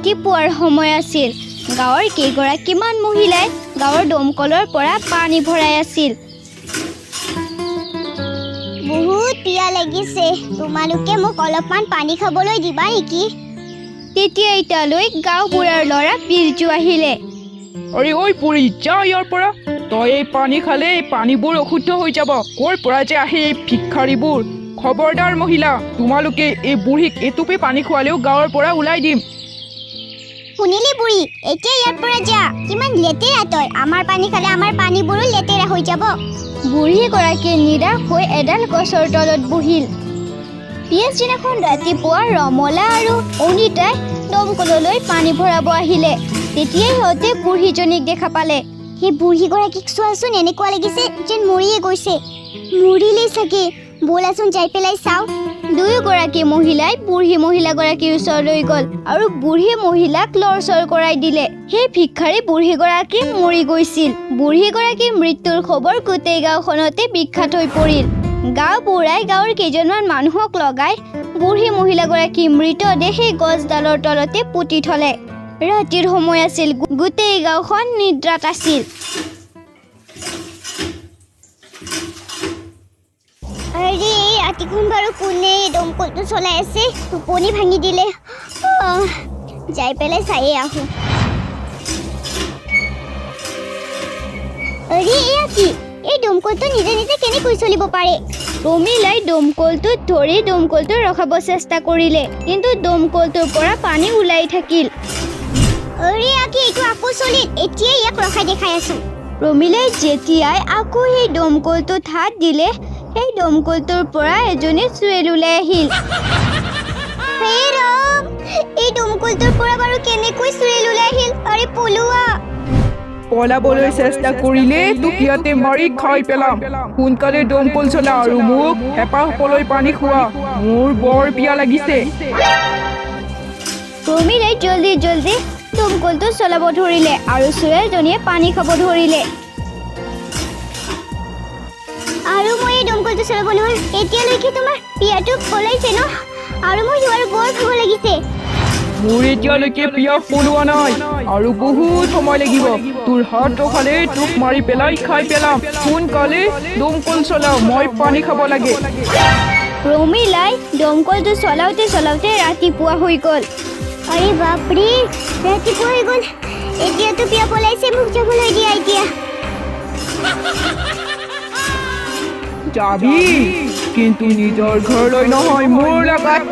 ৰাতিপুৱাৰ সময় আছিল। গাঁৱৰ কেইগৰাকীমান মহিলাই গাঁৱৰ দমকলৰ পৰা পানী ভৰাই আছিল। বহুত পিয়াহ লাগিছে, তোমালোকে মোক অলপমান পানী খাবলৈ দিবা নেকি? তেতিয়াই তালৈ গাঁওবুঢ়াৰ ল'ৰা বিৰজু আহিলে। আৰে ঐ বুঢ়ী, যা ইয়াৰ পৰা। তই এই পানী খালে এই পানীবোৰ অশুদ্ধ হৈ যাব। ক'ৰ পৰা যে আহে এই ভিক্ষাৰীবোৰ! খবৰদাৰ মহিলা, তোমালোকে এই বুঢ়ীক এটুপি পানী খোৱালেও গাঁৱৰ পৰা ওলাই দিম। শুনিলি বুঢ়ী, এতিয়া ইয়াৰ পৰা যা। কিমান লেতেৰা তই! আমাৰ পানী খালে আমাৰ পানীবোৰো লেতেৰা হৈ যাব। বুঢ়ীগৰাকীয়ে নিৰাশ হৈ এডাল গছৰ তলত বহিল। পিছদিনাখন ৰাতিপুৱা ৰমলা আৰু অনিতাই দমকললৈ পানী ভৰাব আহিলে। তেতিয়াই সিহঁতে বুঢ়ীজনীক দেখা পালে। সেই বুঢ়ীগৰাকীক চোৱাচোন, এনেকুৱা লাগিছে যেন মৰিয়ে গৈছে। মৰিলেই চাগে, ব'লাচোন যাই পেলাই চাওঁ। দুয়োগৰাকী মহিলাই বুঢ়ী মহিলাগৰাকীৰ ওচৰলৈ গ'ল আৰু বুঢ়ী মহিলাক লৰচৰ কৰাই দিলে। সেই ভিক্ষাৰী বুঢ়ীগৰাকী মৰি গৈছিল। বুঢ়ীগৰাকীৰ মৃত্যুৰ খবৰ গোটেই গাঁওখনতে বিখ্যাত হৈ পৰিল। গাঁওবুঢ়াই গাঁৱৰ কেইজনমান মানুহক লগাই বুঢ়ী মহিলাগৰাকীৰ মৃতদেহ সেই গছডালৰ তলতে পুতি থলে। ৰাতিৰ সময় আছিল, গোটেই গাঁওখন নিদ্ৰাত আছিল। আৰে, এই ৰাতিখন বাৰু কোনে এই দমকলটো চলাই আছে? টোপনি ভাঙি দিলে। আহ, যাই পেলাই চায়ে আহোঁ। আৰে, এয়া কি? এই দমকলটো নিজে নিজে কেনেকৈ চলিব পাৰে? প্ৰমীলাই দমকলটোত ধৰি দমকলটো ৰখাব চেষ্টা কৰিলে, কিন্তু দমকলটোৰ পৰা পানী ওলাই থাকিল। আৰে আকি, এইটো আকৌ চলিল। এতিয়াই ইয়াক ৰখাই দেখাই আছো। প্ৰমীলাই যেতিয়াই আকৌ সেই দমকলটোত হাত দিলে, সেই দমকলটোৰ পৰা এজনী চুৱেল ওলাই আহিল। হে ৰাম, এই দমকলটোৰ পৰা বাৰু কেনেকৈ চুৰেল ওলাই আহিল? আৰে পলোৱা! পলাবলৈ চেষ্টা কৰিলে তোক ইয়াতে মাৰি খাই পেলাম। সোনকালে দমকল চলা আৰু মোক হেঁপাহ পলৈ পানী খোৱা। মোৰ বৰ পিয়াহ লাগিছে। প্ৰমীলাই জল্দি জল্দি দমকলটো চলাব ধৰিলে আৰু চুৱেলজনীয়ে পানী খাব ধৰিলে। আৰু মই এই দমকলটো চলাব নোৱাৰো। এতিয়ালৈকে তোমাৰ পিয়াহটো পলাইছে ন? আৰু মই নোৱাৰো, বৰ ভাগৰ লাগিছে। মোৰ এতিয়ালৈকে পিয়াহ পলোৱা নাই আৰু বহুত সময় লাগিব। তোৰ হাত ৰখালে তোক মাৰি পেলাই খাই পেলাম। সোনকালে দমকল চলা, মই পানী খাব লাগে। প্ৰমীলাই দমকলটো চলাওঁতে চলাওঁতে ৰাতিপুৱা হৈ গ'ল। আৰে বাপৰে, ৰাতিপুৱা হৈ গ'ল। এতিয়াতো পিয়াহ পলাইছে, মোক যাবলৈ দিয়া এতিয়া। যাবি, কিন্তু নিজৰ ঘৰলৈ নহয়, মোৰ লগত।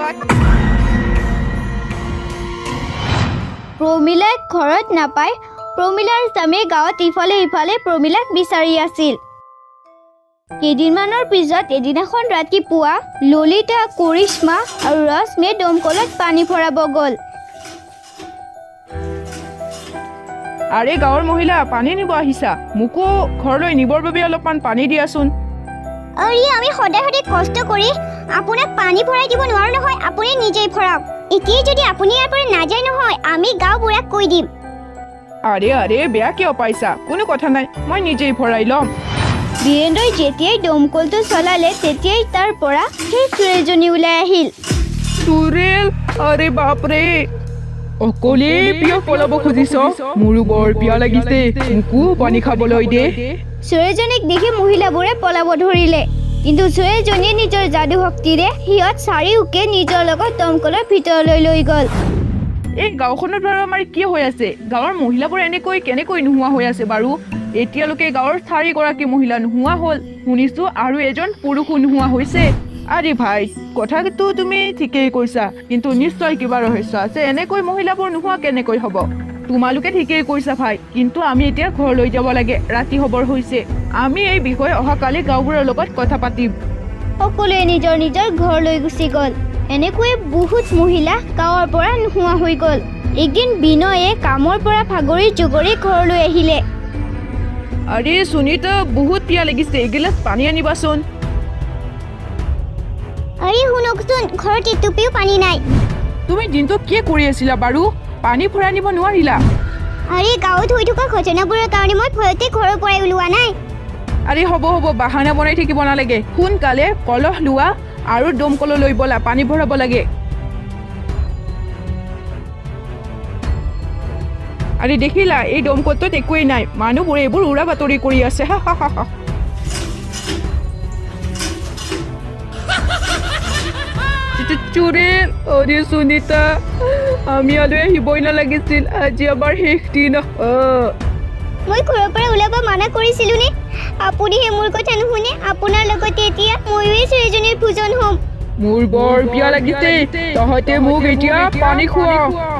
প্ৰমীলাক ঘৰত নাপাই প্ৰমীলাৰ স্বামীয়ে গাঁৱত ইফালে সিফালে প্ৰমীলাক বিচাৰি আছিল। কেইদিনমানৰ পিছত এদিনাখন ৰাতিপুৱা ললিতা, কৰিশ্মা আৰু ৰশ্মিয়ে দমকলত পানী ভৰাব গ'ল। আৰে গাঁৱৰ মহিলা, পানী নিব আহিছা? মোকো ঘৰলৈ নিবৰ বাবে অলপমান পানী দিয়াচোন। আৰে, আমি সদায় সদায় কষ্ট কৰি আপোনাক পানী ভৰাই দিব নোৱাৰো নহয়, আপুনি নিজেই ভৰাওক। এতিয়াই যদি আপুনি ইয়াৰ পৰা নাযায় নহয়, আমি গাঁওবুঢ়াক কৈ দিম। আৰে আৰে, বেয়া কিয় পাইছা? কোনো কথা নাই, মই নিজেই ভৰাই ল'ম। বীৰেন্দ্ৰই যেতিয়াই দমকলটো চলালে, তেতিয়াই তাৰ পৰা সেই চোৰেজনী ওলাই আহিল। চুৰেল! আৰে বাপৰে, অকলেই পিয়াহ পলাব খুজিছ? মোৰো বৰ পিয়াহ লাগিছে, মোকো পানী খাবলৈ দে। চোৰেজনীক দেখি মহিলাবোৰে পলাব ধৰিলে, কিন্তু চোৰেজনীয়ে নিজৰ যাদু শক্তিৰে সিহঁত চাৰিওকে নিজৰ লগত দমকলৰ ভিতৰলৈ লৈ গ'ল। এই গাঁওখনত বাৰু আমাৰ কি হৈ আছে? গাঁৱৰ মহিলাবোৰ এনেকৈ কেনেকৈ নোহোৱা হৈ আছে বাৰু? এতিয়ালৈকে গাঁৱৰ 4গৰাকী মহিলা নোহোৱা হ'ল, শুনিছো আৰু এজন পুৰুষো নোহোৱা হৈছে। আৰে ভাই, কথাটো তুমি ঠিকেই কৈছা, কিন্তু নিশ্চয় কিবা ৰহস্য আছে। এনেকৈ মহিলাবোৰ নোহোৱা কেনেকৈ হ'ব? তোমালোকে ঠিকেই কৈছা ভাই, কিন্তু আমি এতিয়া ঘৰলৈ যাব লাগে, ৰাতি হ'বৰ হৈছে। আমি এই বিষয়ে অহাকালি গাঁওবোৰৰ লগত কথা পাতিম। সকলোৱে নিজৰ নিজৰ ঘৰলৈ গুচি গ'ল। এনেকৈয়ে বহুত মহিলা গাঁৱৰ পৰা নোহোৱা হৈ গ'ল। এদিন বিনয়ে কামৰ পৰা ভাগৰি জুগৰি ঘৰলৈ আহিলে। আৰে সুনীতা, বহুত পিয়াহ লাগিছে, এগিলাচ পানী আনিবাচোন। আৰে শুনকচোন, ঘৰত এটুপিও পানী নাই। তুমি দিনটো কি কৰি আছিলা বাৰু? পানী ভৰাই নিব নোৱাৰিলা? আৰে, গাঁৱত হৈ থকা ঘটনাবোৰৰ কাৰণে মই ভয়তে ঘৰৰ পৰাই ওলোৱা নাই। আৰে হ'ব হ'ব, বাহানা বনাই থাকিব নালাগে। সোনকালে কলহ লোৱা আৰু দমকললৈ ব'লা, পানী ভৰাব লাগে। আৰে দেখিলা, এই দমকলটোত একোৱেই নাই, মানুহবোৰে এইবোৰ উৰা বাতৰি কৰি আছে। হা হা হা হা। চুৰেল, অৰে সুনীতা, আমি ইয়ালৈ আহিবই নালাগিছিল। আজি আমাৰ শেষ দিন। মই ঘৰৰ পৰা ওলাব মানা কৰিছিলো নে? আপুনিহে মোৰ কথা নুশুনে। আপোনাৰ লগতে এতিয়া ময়ো এই চুৰেজনীৰ ভোজন হ'ম। মোৰ বৰ পিয়াহ লাগিছে। তহঁতে মোক এতিয়া পানী খুৱা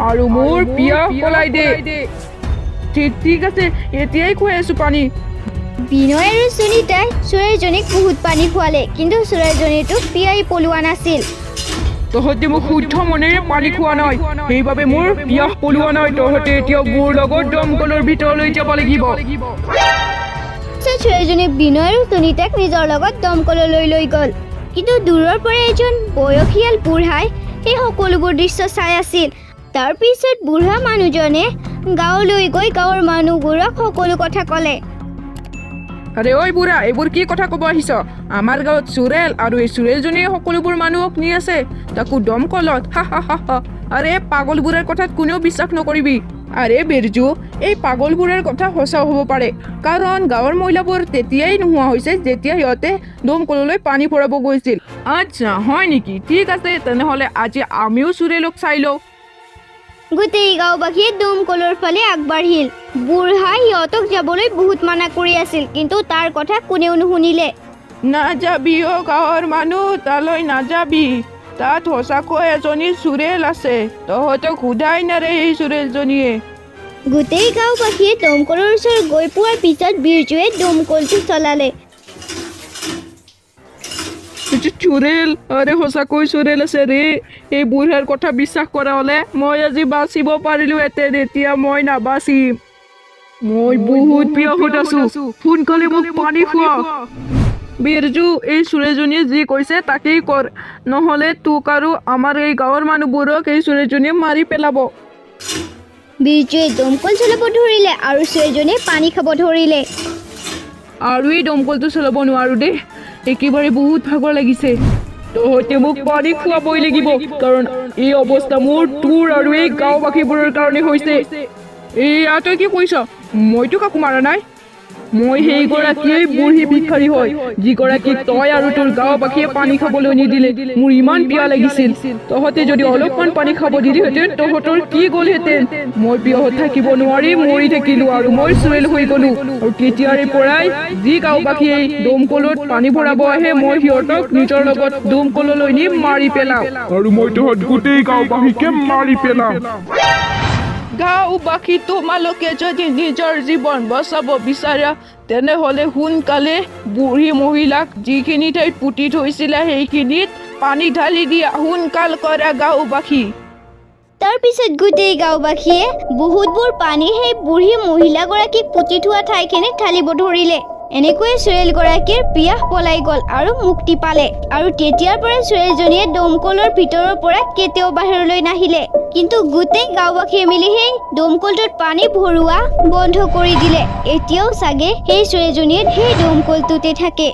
আৰু মোৰ পিয়াহ পলাই দে। ঠিক ঠিক আছে, এতিয়াই খুৱাই আছো পানী। বিনয় আৰু সুনীতাই চোৰেজনীক বহুত পানী খুৱালে, কিন্তু চোৰেজনীটো পিয়াই পলোৱা নাছিল। তহঁতে মোক শুদ্ধ মনেৰে পানী খোৱা নাই, সেইবাবে মোৰ পিয়াহ পলোৱা নাই। তহঁতে এতিয়া মোৰ লগত দমকলৰ ভিতৰলৈ যাব লাগিব। পিছত চোৰেজনী বিনয় আৰু সুনীতাক নিজৰ লগত দমকললৈ লৈ গ'ল। কিন্তু দূৰৰ পৰা এজন বয়সীয়াল বুঢ়াই সেই সকলোবোৰ দৃশ্য চাই আছিল। তাৰপিছত বুঢ়া মানুহজনে গাঁৱলৈ গৈ গাঁৱৰ মানুহবোৰক সকলো কথা ক'লে। আৰে ঐ বুঢ়া, এইবোৰ কি কথা ক'ব আহিছ? আমাৰ গাঁৱত চুৰেল আৰু এই চুৰেলজনীয়ে সকলোবোৰ মানুহক নি আছে, তাকো দমকলত। হা হা হা হা। আৰে পাগলবোৰৰ কথাত কোনেও বিশ্বাস নকৰিবি। আৰে বিৰজু, এই পাগলবোৰৰ কথা সঁচাও হ'ব পাৰে, কাৰণ গাঁৱৰ মহিলাবোৰ তেতিয়াই নোহোৱা হৈছে যেতিয়া সিহঁতে দমকললৈ পানী ভৰাব গৈছিল। আচ্ছা, হয় নেকি? ঠিক আছে, তেনেহ'লে আজি আমিও চুৰেলক চাই লওঁ। গোটেই গাঁওবাসীয়ে দমকলৰ ফালে আগবাঢ়িল। বুঢ়াই সিহঁতক যাবলৈ বহুত মানা কৰি আছিল, কিন্তু তাৰ কথা কোনেও নুশুনিলে। নাযাবি অ গাঁৱৰ মানুহ, তালৈ নাযাবি। তাত সঁচাকৈ এজনী চুৰেল আছে। তহঁতক সোধাই নাৰে এই চুৰেলজনীয়ে। গোটেই গাঁওবাসীয়ে দমকলৰ ওচৰত গৈ পোৱাৰ পিছত বিৰজুৱে দমকলটো চলালে। চুৰেল, আৰে সঁচাকৈ চুৰেল আছে ৰে। এই বুঢ়াৰ কথা বিশ্বাস কৰা হ'লে মই আজি বাচিব পাৰিলোহেঁতেন। এতিয়া মই নাবাচিম। মই বহুত পিয়াহত আছো, সোনকালে মোক পানী খোৱা। বিৰজু, এই চুৰেজনীয়ে যি কৈছে তাকেই কৰ, নহ'লে তোক আৰু আমাৰ এই গাঁৱৰ মানুহবোৰক এই চুৰেজনীয়ে মাৰি পেলাব। বিৰজুৱে দমকল চলাব ধৰিলে আৰু চুৰেজনীয়ে পানী খাব ধৰিলে। আৰু এই দমকলটো চলাব নোৱাৰো দেই, একেবাৰে বহুত ভাগৰ লাগিছে। তহঁতে মোক পানী খুৱাবই লাগিব, কাৰণ এই অৱস্থা মোৰ, তোৰ আৰু এই গাঁওবাসীবোৰৰ কাৰণে হৈছে। এয়া তই কি কৈছ? মইতো কাকো মাৰা নাই। মই সেইগৰাকীয়েই বুঢ়ী ভিক্ষাৰী হয়, যিগৰাকীক তই আৰু তোৰ গাঁওবাসীয়ে পানী খাবলৈ নিদিলে। মোৰ ইমান পিয়াহ লাগিছিল, তহঁতে যদি অলপমান পানী খাব দিলিহেঁতেন তহঁতৰ কি গ'লহেঁতেন? মই পিয়াহত থাকিব নোৱাৰি মৰি থাকিলো আৰু মই চুৰেল হৈ গ'লো। আৰু তেতিয়াৰে পৰাই যি গাঁওবাসীয়ে দমকলত পানী ভৰাব আহে, মই সিহঁতক নিজৰ লগত দমকললৈ নি মাৰি পেলাওঁ। আৰু মই তহঁত গোটেই গাঁওবাসীকে মাৰি পেলাম। গাঁওবাসী, তোমালোকে যদি নিজৰ জীৱন বচাব বিচাৰা, তেনেহ'লে সোনকালে বুঢ়ী মহিলাক যিখিনি ঠাইত পুতি থৈছিলা সেইখিনিত পানী ঢালি দিয়া। সোনকাল কৰা গাঁওবাসী। তাৰপিছত গোটেই গাঁওবাসীয়ে বহুতবোৰ পানী সেই বুঢ়ী মহিলাগৰাকীক পুতি থোৱা ঠাইখিনিত ঢালিব ধৰিলে। এনেকৈয়ে চুৰেলগৰাকীৰ পিয়াহ পলাই গ'ল আৰু মুক্তি পালে। আৰু তেতিয়াৰ পৰা চুৰেলজনীয়ে দমকলৰ ভিতৰৰ পৰা কেতিয়াও বাহিৰলৈ নাহিলে। কিন্তু গোটেই গাঁওবাসীয়ে মিলি সেই দমকলটোত পানী ভৰোৱা বন্ধ কৰি দিলে। এতিয়াও চাগে সেই চুৰেজনীয়ে সেই দমকলটোতে থাকে।